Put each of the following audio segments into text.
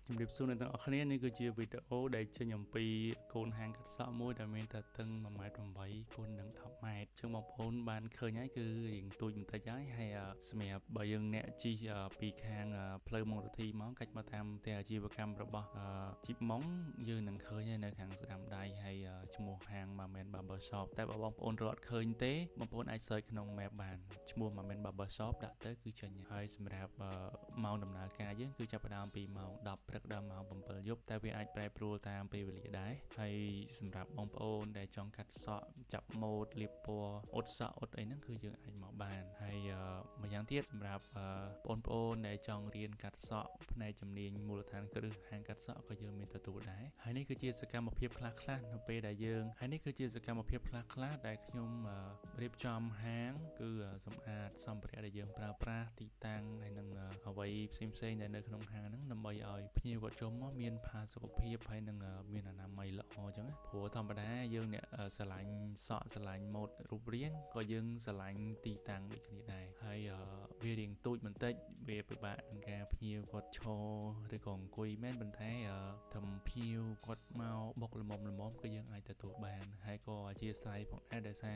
ជំរាបសួរអ្នកទាំងអស់គ្នានេះគឺជាវីដេអូដែលចេញអំពីកូនហាងកាត់សក់មួយដែលមានតែតឹង1.8ម៉ែត្រគុណនឹង10ម៉ែត្រចឹងបងប្អូនបានឃើញហើយគឺរៀងទូចបន្តិចហើយហើយសម្រាប់បើយើងអ្នកជិះពីខាងផ្លូវម៉ុងរទ្ធីមកកាច់មកតាមផ្ទះអាជីវកម្មរបស់ជីបម៉ុងយើងនឹងឃើញហើយនៅខាងស្ដាំដៃហើយឈ្មោះហាង Mamen Barber Shop តែបើបងប្អូនរត់ឃើញទេបងប្អូនអាច search ក្នុង map បានឈ្មោះ Mamen Barber Shop ដាក់ទៅគឺចេញហើយសម្រាប់ម៉ោងដំណើរការយើងគឺចាប់ផ្ដើមពីម៉ោង10ព្រឹកដល់ម៉ោង7យប់តែវាអាចប្រែប្រួលតាមពេលវេលាដែរហើយសម្រាប់បងប្អូនដែលចង់កាត់សក់ចាប់ម៉ូដលាបពណ៌អ៊ុតសក់អ៊ុតអីហ្នឹងគឺយើងអាចមកបានហើយម្យ៉ាងទៀតសម្រាប់បងប្អូនដែលចង់រៀនកាត់សក់ផ្នែកជំនាញមូលដ្ឋានគ្រឹះហាងកាត់សក់ក៏យើងមានទទួលដែរហើយនេះគឺជាសកម្មភាពខ្លះៗនៅពេលដែលយើងហើយនេះគឺជាសកម្មភាពខ្លះៗដែលខ្ញុំរៀបចំហាងគឺសម្អាតសម្ភារៈដែលយើងប្រើប្រាស់ទីតាំងហើយនឹងអ្វីផ្សេងៗដែលនៅក្នុងហាងហ្នឹងដើម្បីឲ្យភ្ញៀវគាត់ចូលមកមានផាសុកភាពហើយនឹងមានអនាម័យល្អអញ្ចឹងណាព្រោះធម្មតាយើងអ្នកស្រឡាញ់សក់ស្រឡាញ់ម៉ូដរូបរាងក៏យើងស្រឡាញ់ទីតាំងដូចគ្នាដែរហើយវារៀងទូចបន្តិចវាពិបាកក្នុងការភ្ញៀវគាត់ឈរឬក៏អង្គុយមែនប៉ុន្តែត្រឹមភ្ញៀវគាត់មកបុកល្មមល្មមក៏យើងអាចទទួលបានហើយក៏អធិស្ឋានផងដែរដោយសារ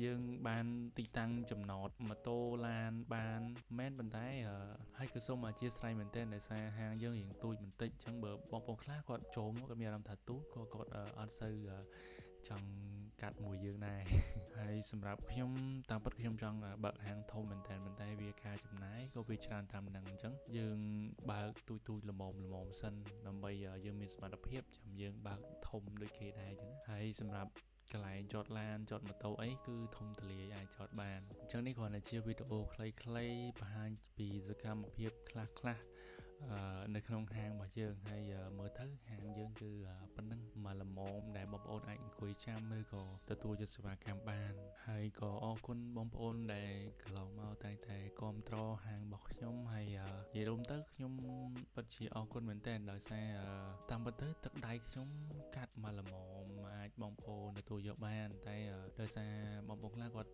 យើងបានទីតាំងចំណតម៉ូតូឡានបានមែនប៉ុន្តែហើយក៏សូមអធិស្ឋានមែនទែនដោយសារហាងយើងរៀងទូចបន្តិចអញ្ចឹងបើបងប្អូនខ្លះគាត់ចូលមកក៏មានអារម្មណ៍ថាទូចក៏គាត់អត់សូវចង់កាត់មួយយើងដែរហើយសម្រាប់ខ្ញុំតាមពិតខ្ញុំចង់បើកហាងធំមែនតើប៉ុន្តែវាការចំណាយក៏វាច្រើនតាមនឹងអញ្ចឹងយើងបើកទូចទូចល្មមល្មមសិនដើម្បីយើងមានសមត្ថភាពចាំយើងបើកធំដូចគេដែរអញ្ចឹងហើយសម្រាប់កន្លែងចតឡានចតម៉ូតូអីគឺធំទូលាយអាចចតបានអញ្ចឹងនេះគ្រាន់តែជាវីដេអូខ្លីៗបង្ហាញពីសកម្មភាពខ្លះៗនៅក្នុងហាងរបស់យើងហើយមើលទៅហាងយើងគឺប៉ុណ្ណឹងមកល្មមដែលបងប្អូនអាចអង្គុយចាំឬក៏ទទួលយកសេវាកម្មបានហើយក៏អរគុណបងប្អូនដែលកន្លងមកតែងតែគាំទ្រហាងរបស់ខ្ញុំហើយនិយាយរួមទៅខ្ញុំពិតជាអរគុណមែនទែនដោយសារតាមពិតទៅទឹកដៃខ្ញុំកាត់មកល្មមអាចបងប្អូនទទួលយកបានតែដោយសារបងប្អូនខ្លះគាត់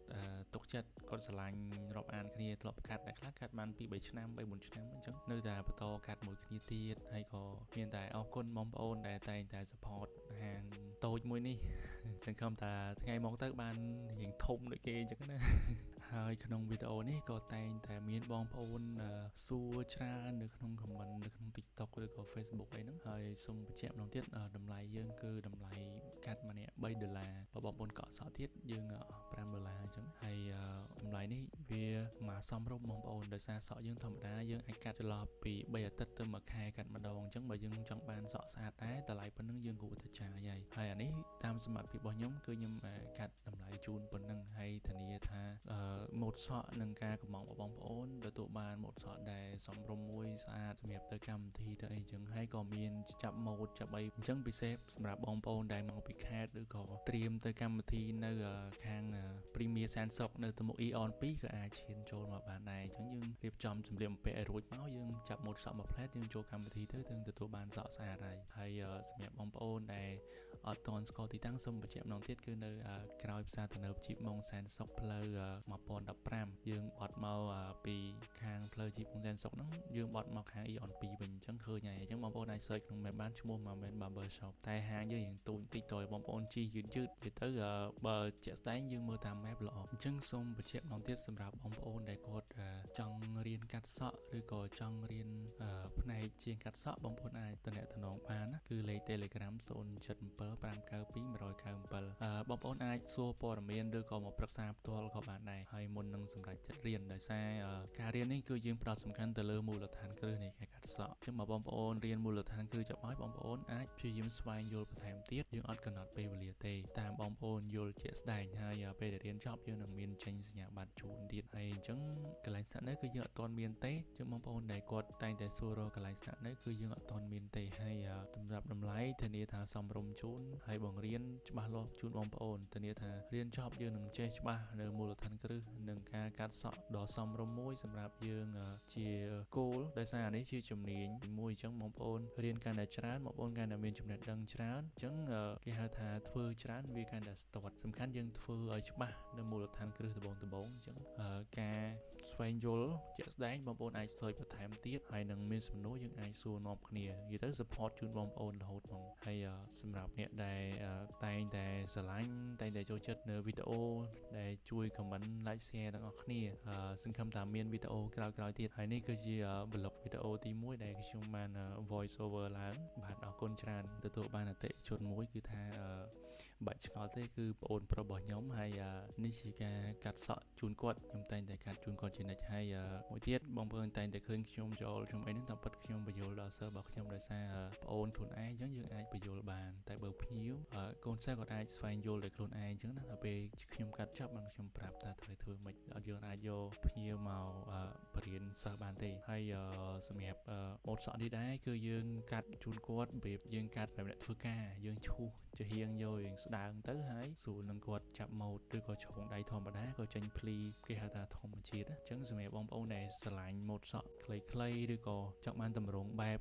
ទុកចិត្តគាត់ស្រឡាញ់រាប់អានគ្នាធ្លាប់កាត់តែខ្លះកាត់បាន2 3ឆ្នាំ3 4ឆ្នាំអញ្ចឹងនៅតែបន្តកាត់មួយគ្នាទៀតហើយក៏មានតែអរគុណបងប្អូនដែលតែងតែ support ហាងតូចមួយនេះសង្ឃឹមថាថ្ងៃមកទៅបានរៀងធំដូចគេអញ្ចឹងណាហើយក្នុងវីដេអូនេះក៏តែងតែមានបងប្អូនសួរច្រើននៅក្នុង comment នៅក្នុង TikTok ឬក៏ Facebook អីហ្នឹងហើយសូមបញ្ជាក់ម្ដងទៀតតម្លៃយើងគឺតម្លៃកាត់ម្នាក់3ដុល្លារបើបងប្អូនកក់សក់ទៀតយើង5ដុល្លារអញ្ចឹងហើយតម្លៃនេះវាមកសមរម្យបងប្អូនដោយសារសក់យើងធម្មតាយើងអាចកាត់ចន្លោះពី3អាទិត្យទៅ1ខែកាត់ម្ដងអញ្ចឹងបើយើងចង់បានសក់ស្អាតដែរតម្លៃប៉ុណ្ណឹងយើងគួរតែចាយហើយហើយអានេះតាមសមត្ថភាពរបស់ខ្ញុំគឺខ្ញុំកាត់តម្លៃជូនប៉ុណ្ណឹងហើយធានាថាម៉ូតសក់និងការកំងរបស់បងប្អូនទទួលបានម៉ូតសក់ដែលសមរម្យមួយស្អាតសម្រាប់ទៅកម្មវិធីទៅអីចឹងហើយក៏មានចាប់ម៉ូតចាប់អីអញ្ចឹងពិសេសសម្រាប់បងប្អូនដែលមកពីខេត្តឬក៏ត្រៀមទៅកម្មវិធីនៅខាង Premier សែនសុកនៅទៅមុខ Eon 2ក៏អាចឈានចូលមកបានដែរអញ្ចឹងយើងរៀបចំសម្លៀកបំពាក់ឲ្យរួចមកយើងចាប់ម៉ូតសក់មួយផ្លែតយើងចូលកម្មវិធីទៅយើងទទួលបានសក់ស្អាតហើយហើយសម្រាប់បងប្អូនដែលអត់ទាន់ស្គាល់ទីតាំងសូមបញ្ជាក់ម្ដងទៀតគឺនៅក្រោយផ្សារទំនើបជីបម៉ុងសែនសុកផ្លូវ1015យើងបត់មកពីខាងផ្លូវជីបម៉ុងសែនសុកហ្នឹងយើងបត់មកខាង Eon 2វិញអញ្ចឹងឃើញហើយអញ្ចឹងបងប្អូនអាច search ក្នុង map បានឈ្មោះ Mamen Barber Shop តែហាងយើងរៀងទូចតិចតើបងប្អូនជិះយឺតយឺតទៅបើជាក់ស្ដែងយើងមើលតាម map ល្អអញ្ចឹងសូមបញ្ជាក់ម្ដងទៀតសម្រាប់បងប្អូនដែលគាត់ចង់រៀនកាត់សក់ឬក៏ចង់រៀនផ្នែកជាងកាត់សក់បងប្អូនអាចទំនាក់ទំនងបានណាគឺលេខ Telegram 077 592 197បងប្អូនអាចសួរព័ត៌មានឬក៏មកប្រឹក្សាផ្ទាល់ក៏បានដែរហើយមុននឹងសម្រេចចិត្តរៀនដោយសារការរៀននេះគឺយើងផ្ដោតសំខាន់ទៅលើមូលដ្ឋានគ្រឹះនៃការកាត់សក់អញ្ចឹងបើបងប្អូនរៀនមូលដ្ឋានគ្រឹះចប់ហើយបងប្អូនអាចព្យាយាមស្វែងយល់បន្ថែមទៀតយើងអត់កំណត់ពេលវេលាទេតាមបងប្អូនយល់ជាក់ស្ដែងហើយពេលដែលរៀនចប់យើងនឹងមានចេញសញ្ញាបត្រជូនទៀតហើយអញ្ចឹងកន្លែងស្នាក់នៅគឺយើងអត់ទាន់មានទេអញ្ចឹងបងប្អូនដែលគាត់តែងតែសួររកកន្លែងស្នាក់នៅគឺយើងអត់ទាន់មានទេហើយសម្រាប់តម្លៃធានាថាសមរម្យជូនហើយបង្រៀនច្បាស់លាស់ជូនបងប្អូនធានាថារៀនចប់យើងនឹងចេះច្បាស់នៅមូលដ្ឋានគ្រឹះនិងការកាត់សក់ដ៏សមរម្យមួយសម្រាប់យើងជាគោលដោយសារអានេះជាជំនាញមួយអញ្ចឹងបងប្អូនរៀនកាន់តែច្រើនបងប្អូនកាន់តែមានចំណេះដឹងច្រើនអញ្ចឹងគេហៅថាធ្វើច្រើនវាកាន់តែស្ទាត់សំខាន់យើងធ្វើឲ្យច្បាស់នៅមូលដ្ឋានគ្រឹះដំបូងដំបូងអញ្ចឹងការ ស្វែងយល់ជាក់ស្ដែងបងប្អូនអាច search បន្ថែមទៀតហើយនឹងមានសំណួរយើងអាចសួរនាំគ្នានិយាយទៅ support ជូនបងប្អូនរហូតហ្មងហើយសម្រាប់អ្នកដែលតែងតែស្រឡាញ់តែងតែចូលចិត្តនៅវីដេអូដែលជួយ comment like share ទាំងអស់គ្នាសង្ឃឹមថាមានវីដេអូក្រោយៗទៀតហើយនេះគឺជា vlog វីដេអូទី1ដែលខ្ញុំបាន voice over ឡើងបាទអរគុណច្រើនទទួលបានអតិថិជនមួយគឺថាបាច់ឆ្ងល់ទេគឺប្អូនប្រុសរបស់ខ្ញុំហើយនេះជាការកាត់សក់ជូនគាត់ខ្ញុំតែងតែកាត់ជូនគាត់ជានិច្ចហើយមួយទៀតបងប្អូនតែងតែឃើញខ្ញុំចូលខ្ញុំអីហ្នឹងតាមពិតខ្ញុំពន្យល់ដល់សិស្សរបស់ខ្ញុំដោយសារប្អូនខ្លួនឯងអញ្ចឹងយើងអាចពន្យល់បានតែបើភ្ញៀវកូនសិស្សគាត់អាចស្វែងយល់ដោយខ្លួនឯងអញ្ចឹងណាដល់ពេលខ្ញុំកាត់ចប់បានខ្ញុំប្រាប់ថាត្រូវធ្វើម៉េចអត់យើងអាចយកភ្ញៀវមកបរៀនសិស្សបានទេហើយសម្រាប់ម៉ូតសក់នេះដែរគឺយើងកាត់ជូនគាត់របៀបយើងកាត់បែបអ្នកធ្វើការយើងឈូសចំហៀងយកយើងស្ដើងទៅហើយស្រួលនឹងគាត់ចាប់ម៉ូតឬក៏ជ្រុងដៃធម្មតាក៏ចេញភ្លីគេហៅថាធម្មជាតិអញ្ចឹងសម្រាប់បងប្អូនដែលស្រឡាញ់ម៉ូតសក់ខ្លីៗឬក៏ចង់បានតម្រងបែប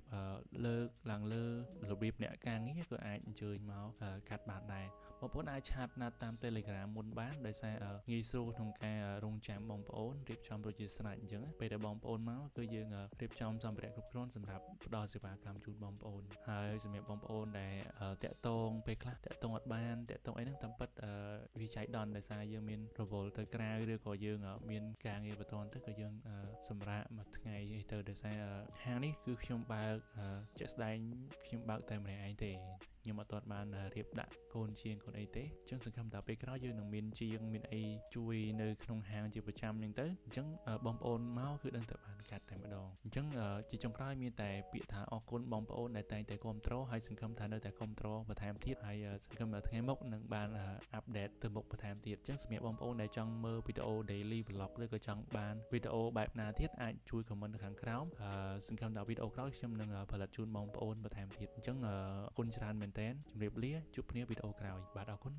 លើកឡើងលើរបៀបអ្នកការងារក៏អាចអញ្ជើញមកកាត់បានដែរបងប្អូនអាច chat ណាត់តាម Telegram មុនបានដោយសារងាយស្រួលក្នុងការរងចាំបងប្អូនរៀបចំរួចជាស្រេចអញ្ចឹងពេលដែលបងប្អូនមកគឺយើងរៀបចំសម្ភារៈគ្រប់គ្រាន់សម្រាប់ផ្ដល់សេវាកម្មជូនបងប្អូនហើយសម្រាប់បងប្អូនដែលតាក់ទងពេលខ្លះតាក់ទងអត់បានតាក់ទងអីហ្នឹងតាមពិតវាចៃដន្យដោយសារយើងមានរវល់ទៅក្រៅឬក៏យើងមានការងារបន្ទាន់ទៅក៏យើងសម្រាកមួយថ្ងៃអីទៅដោយសារហាងនេះគឺខ្ញុំបើកជាក់ស្ដែងខ្ញុំបើកតែម្នាក់ឯងទេខ្ញុំអត់ទាន់បានរៀបដាក់កូនជាងកូនអីទេអញ្ចឹងសង្ឃឹមថាពេលក្រោយយើងនឹងមានជាងមានអីជួយនៅក្នុងហាងជាប្រចាំអញ្ចឹងទៅអញ្ចឹងបងប្អូនមកគឺដឹងតែបានកាត់តែម្ដងអញ្ចឹងជាចុងក្រោយមានតែពាក្យថាអរគុណបងប្អូនដែលតែងតែគាំទ្រហើយសង្ឃឹមថានៅតែគាំទ្របន្ថែមទៀតហើយសង្ឃឹមថាថ្ងៃមុខនឹងបាន update ទៅមុខបន្ថែមទៀតអញ្ចឹងសម្រាប់បងប្អូនដែលចង់មើលវីដេអូ daily vlog ឬក៏ចង់បានវីដេអូបែបណាទៀតអាចជួយ comment នៅខាងក្រោមសង្ឃឹមថាវីដេអូក្រោយខ្ញុំនឹងផលិតជូនបងប្អូនបន្ថែមទៀតអញ្ចឹងអរគុណច្រើនមែនតើជម្រាបលាជួបគ្នាវីដេអូក្រោយបាទអរគុណ។